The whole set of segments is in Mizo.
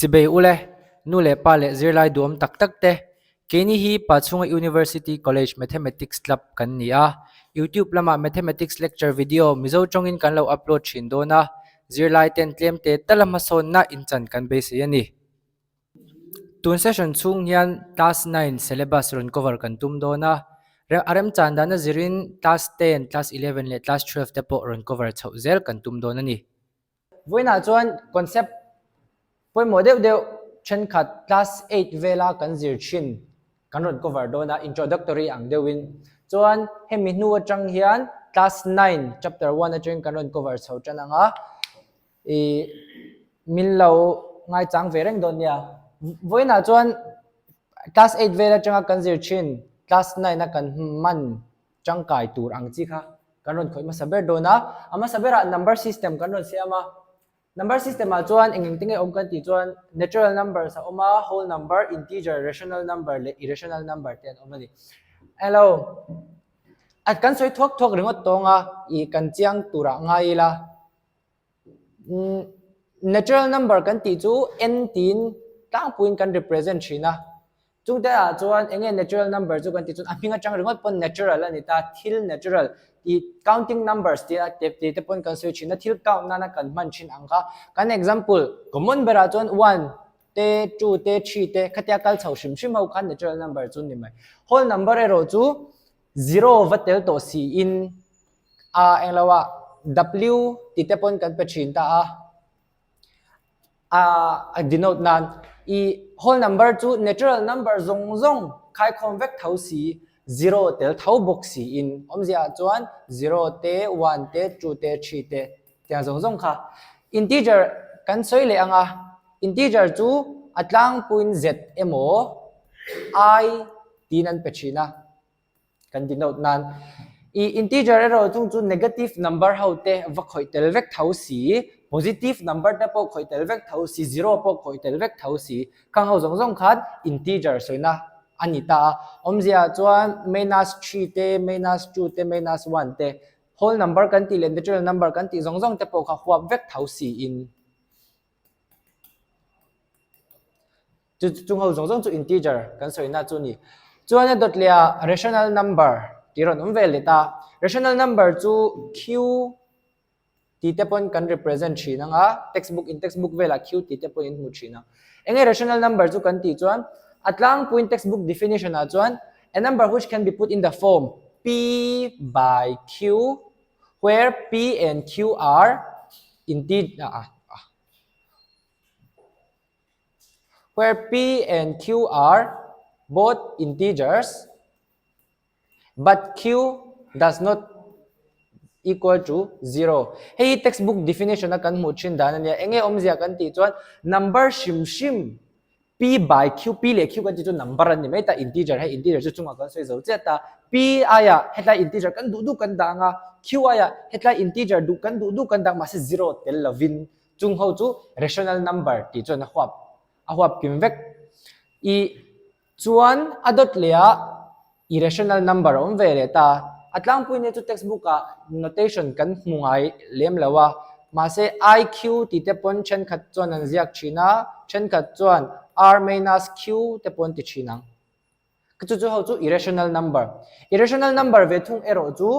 Chibei ule, nu leh pa leh zirlai duhawm tak tak te, keini hi Pachhunga University College Mathematics Club kan ni a, YouTube lamah Mathematics lecture video Mizo tawngin kan lo upload thin dawn a, zirlai ten tlem te tala hmasawnna inchan kan beisei a ni. Tun session chhung hian class 9 syllabus rawn cover kan tum dawn a, a remchan dana zirin class 10, class 11 leh class 12 te pawh rawn cover chhoh zel kan tum dawn a ni. Vawiinah chuan concept pawimawh deuh deuh thenkhat class 8 vela kan zir thin kan rawn cover dawn a, introductory ang deuhin. Chuan hemi hnu atang hian class 9 chapter 1 atangin kan rawn cover chho tan ang a. I min lo ngaichang ve reng dawn nia. Vawiinah chuan class 8 vel atanga kan zir thin class 9 a kan hman tangkai tur ang chi kha kan rawn khawih hmasa ber dawn a. A hmasa berah number system kan rawn siam a. Number system ah chuan eng eng te nge awm kan tih chuan natural numbers a awm a, whole number, integer, rational number leh irrational number te an awm a ni. Hello. A kan sawi thuak thuak ringawt tawng a, i kan chiang turah ngai ila. Natural number kan tih chu n tiin tlangpuiin kan represent thin a, chungte ah chuan eng nge natural number chu kan tih chuan a hming atang ringawt pawn natural a ni ta, thil natural tih counting numbers tih a tih te pawn kan sawi thin a, thil count nana kan hman thin ang kha. Kan example common berah chuan one te, two te, three te khatia kal chho hrim hrim ho khan natural number chu a ni mai. Whole number erawh chu zero va tel tawh siin a englo ah W tih te pawn kan pe thin ta a, a a denote nan i whole number chu natural number zawng zawng khaikhawm vek tho si zero tel tho bawk siin awmzia ah chuan zero te one te two te three te tiang zawng zawng kha integer kan sawi leh ang a integer chu a tlangpuiin z emaw i tiin an pe thin a. Kan denote nan i integer erawh chung chu negative number ho te va khawih tel vek tho si, positive number te pawh khawih tel vek tho si, zero pawh khawih tel vek tho si, khang ho zawng zawng khan integer sawina a ni ta a. Awmzia ah chuan minus 3 te, minus 2 te, minus 1 te, whole number kan tih leh natural number kan tih zawng zawng te pawh kha huap vek tho siin. Chu chung ho zawng zawng chu integer kan sawina chu a ni. Chuan a dawt leh ah rational number tih rawn awm ve leh ta. Rational number chu q tih te pawn kan represent thin ang a, textbook in textbook velah q tih te pawhin hmu thin ang. Enge rational number chu kan tih chuan a tlangpuiin textbook definition ah chuan a number which can be put in the form p by q where p and q are integer where p and q are both integers but q does not equal to 0. Hei hi textbook definition a kan hmuh thin dan a nia. Enge awmzia kan tih chuan number hrim hrim p by q, p leh q kan tih chu number a ni mai ta, integer hei integer chu chungah kan sawi zo chiah ta. P aiah hetlai integer kan duh duh kan dah ang a, q aiah hetlai integer duh kan duh duh kan dah ang mahse zero tel lovin Chung ho chu rational number tih chuan a huap a huap kim vek. I chuan a dawt leh ah irrational number a awm ve leh ta. A tlangpui nia chu textbook ah notation kan hmu ngai lem lo a, mahse IQ tih te pawn thenkhat chuan an ziak thin a, thenkhat chuan R minus Q te pawn ti thin ang. Chu chu ho chu irrational number. Irrational number ve thung erawh chu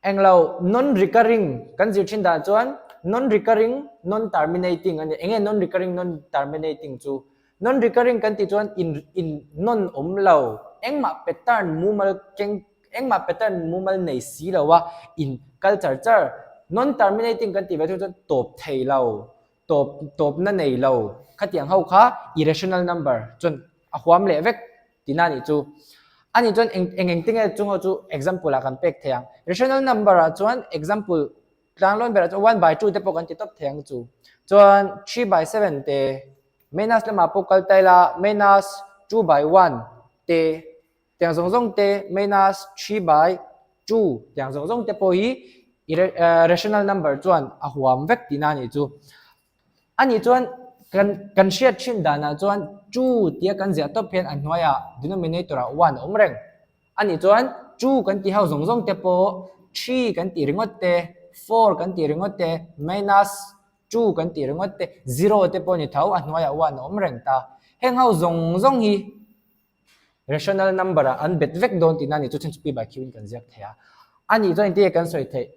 Englo, non-recurring kan zir thin dan chuan non-recurring, non-terminating a ni. Enge non-recurring, non-terminating chu? Non-recurring kan tih chuan in in non awm lo, engmah pattern mumal keng engmah pattern mumal nei si lo a in kal char char. Non-terminating kan tih ve thung chuan tawp thei lo, tawp tawpna nei lo khatiang ho kha irrational number chuan a huam leh vek tihna a nih chu. A nih chuan eng eng eng te nge chung ho chu example ah kan pek thei ang. Rational number ah chuan example tlanglawn berah chuan 1/2 te pawh kan ti tawp thei ang chu. Chuan 3/7 te minus lamah pawh kal ta ila minus 2/1 te tiang zawng zawng te minus 3/2 tiang zawng zawng te pawh hi rational number chuan a huam vek tihna a nih chu. A nih chuan kan kan hriat thin danah chuan two tia kan ziah tawp hian a hnuaiah denominator ah one a awm reng. A nih chuan two kan tih ho zawng zawng te pawh three kan tih ringawt te, four kan tih ringawt te, minus. Two kan tih ringawt te, zero te pawh ni tho, a hnuaiah one a awm reng ta. Heng ho zawng zawng hi rational number ah an bet vek dawn tihna a ni chu, chhan chu P by Q in kan ziak thei a. A nih chuan engtin nge kan sawi theih?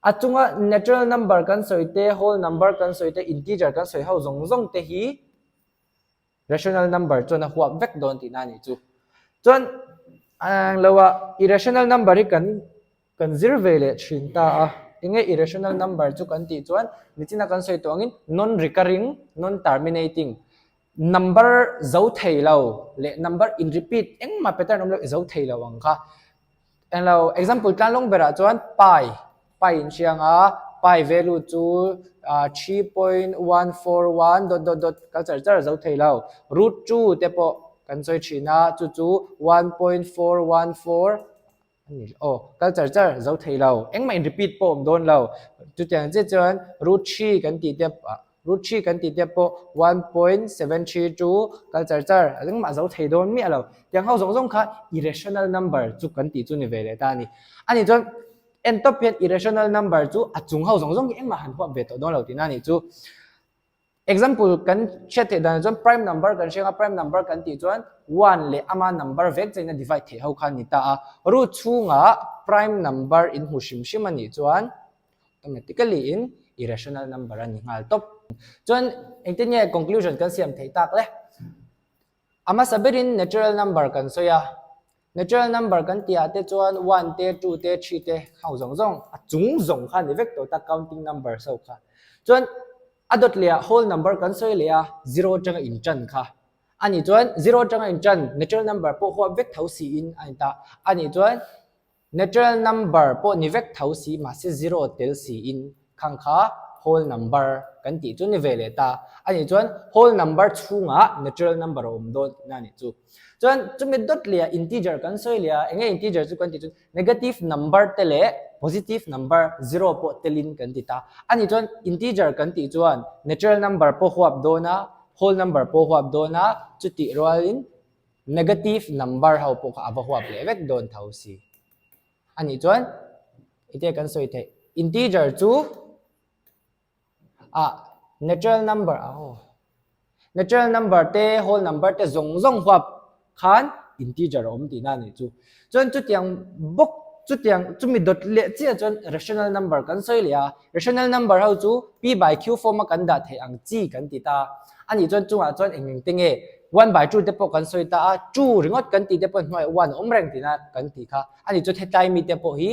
A chunga natural number kan sawi te, whole number kan sawi te, integer kan sawi ho zawng zawng te hi rational number chuan a huap vek dawn tihna a nih chu. Chuan ang lo a irrational number hi kan kan zir ve leh thin ta a. Enge irrational number chu kan tih chuan nichina kan sawi tawh angin non recurring, non terminating number zo thei lo leh number in repeat engmah pattern awm lo i zo thei lo ang kha. Englo example tlanglawng berah chuan pi, pi in hriang a, pi value chu 3.141 dot dot dot kal char char zo thei lo. Root 2 te pawh kan sawi thin a, chu chu 1.414 a ni aw, kal char char zo thei lo. Engmah in repeat pawh awm dawn lo. Chutiang chiah chuan root 3 kan tih te Root 3 kan tih te pawh 1.732 kal char char a engmah zo thei dawn miah lo. Tiang ho zawng zawng kha irrational number chu kan tih chu ni ve leh ta a ni. A nih chuan en tawp hian irrational number chu a chung ho zawng zawng hi engmah han huap ve tawh dawn lo tihna a nih chu. Example kan hriat theih danah chuan prime number kan hriang a, prime number kan tih chuan one leh ama number vek chein a divide theih ho kha a ni ta a. Root chhungah prime number in hmu hrim hrim a nih chuan Automatically in irrational number a ni nghal tawp. Chuan engtin nge conclusion kan siam theih tak le? A hmasa berin natural number kan sawi a, natural number kan tih ah te chuan one te, two te, three te ho zawng zawng a chung zawng kha a ni vek tawh ta counting number ho kha. Chuan a dawt leh ah whole number kan sawi leh a, zero atanga intan kha. Ani chuan zero atanga intan natural number pawh huap vek tho siin a ni ta. Ani chuan Natural number pawh ni vek tho si mahse zero tel siin khang kha whole number kan tih chu ni ve leh ta. A nih chuan whole number chhungah natural number a awm dawn tihna a nih chu. Chuan chumi dawt leh ah integer kan sawi leh a, enge integer chu kan tih chuan negative number te leh positive number zero pawh telin kan ti ta. A nih chuan integer kan tih chuan natural number pawh huap dawn a, whole number pawh huap dawn a, chutih rualin Negative number ho pawh kha a va huap leh vek dawn tho si. A nih chuan ite kan sawi theih integer chu ah natural number ah aw natural number te whole number te zawng zawng huap khan integer a awm tihna a nih chu. Chuan chutiang bawk chutiang chumi dawt leh chiah chuan rational number kan sawi leh a, rational number ho chu p by q form a kan dah theih ang chi kan ti ta. A nih chuan chungah chuan eng eng te nge one by two te pawh kan sawi ta a, two ringawt kan tih te pawh hnuaiah one a awm reng tihna kan tih kha. A nih chuan hetlai mi te pawh hi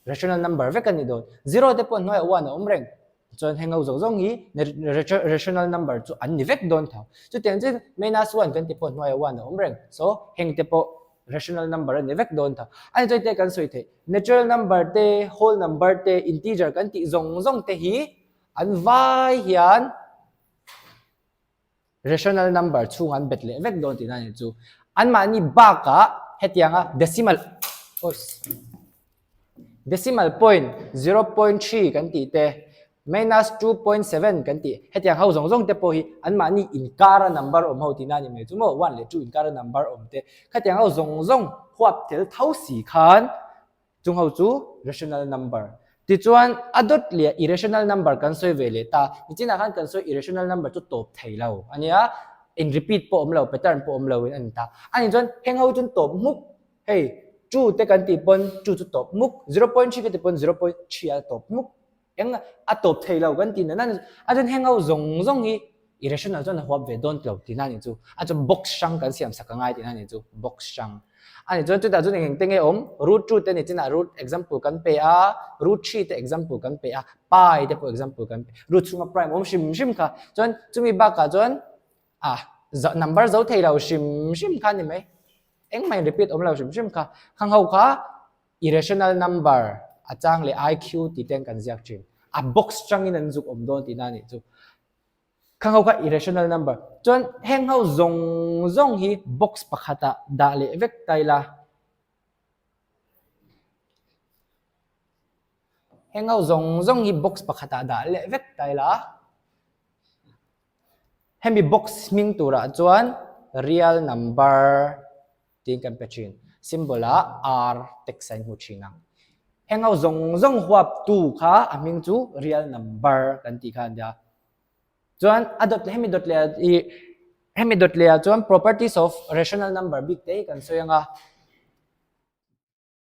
rational number vek a ni dawn. Zero te pawh hnuaiah one a awm reng. Chuan heng ho zawng zawng hi rational number chu an ni vek dawn tho. Chutiang chuan minus one kan ti pawh hnuaiah one a awm reng. So heng te pawh rational number a ni vek dawn tho. A ni chuan hei kan sawi theih natural number te, whole number te, integer kan tih zawng zawng te hi an vai hian Rational number chhung an bet leh vek dawn tihna a nih chu. Anmahni bakah hetianga decimal decimal point 0.3 kan tih te, minus 2.7 kan tih hetiang ho zawng zawng te pawh hi anmahni inkara number awm ho tihna a ni mai chu maw, one leh two inkara number awm te khatiang ho zawng zawng huap tel tho si khan Chung ho chu rational number. Tichuan a dawt leh irrational number kan sawi ve leh ta. Nichinah khan kan sawi irrational number chu tawp thei lo a nia, in repeat pawh awm lo, pattern pawh awm lo in a ni ta. A nih chuan heng ho chuan tawp hmuk, hei two te kan tih pawn two chu tawp hmuk, 0.3 kan tih pawn 0.3 a tawp hmuk. Eng a tawp thei lo kan tih nana a chuan heng ho zawng zawng hi irrational chuan a huap ve dawn lo tihna a nih chu. A chuan box hrang kan siam sak a ngai tihna a nih chu, box hrang. A nih chuan chutah chuan eng eng te nge awm? Root 2 te ni chinah root example kan pe a, root 3 te example kan pe a, pi te pawh example kan pe, root chhunga prime awm hrim hrim kha. Chuan chumi bakah chuan ah number zo thei lo hrim hrim kha a ni mai. Engmah in repeat awm lo hrim hrim kha. Khang ho kha Irrational number a chang leh IQ tih ten kan ziak thin. A box changin an zuk awm dawn tihna a nih chu. Khang ho kha irrational number. Chuan heng ho zawng zawng hi box pakhatah dah leh vek ta ila. Heng ho zawng zawng hi box pakhatah dah leh vek ta ila. Hemi box hming turah chuan real number tiin kan pe thin. Symbol ah R text a inhmu thin ang. Heng ho zawng zawng huap tu kha a hming chu real number kan tih kha a nia. Chuan a dawt hemi dawt leh i hemi dawt leh ah chuan properties of rational number bik te hi kan sawi ang a.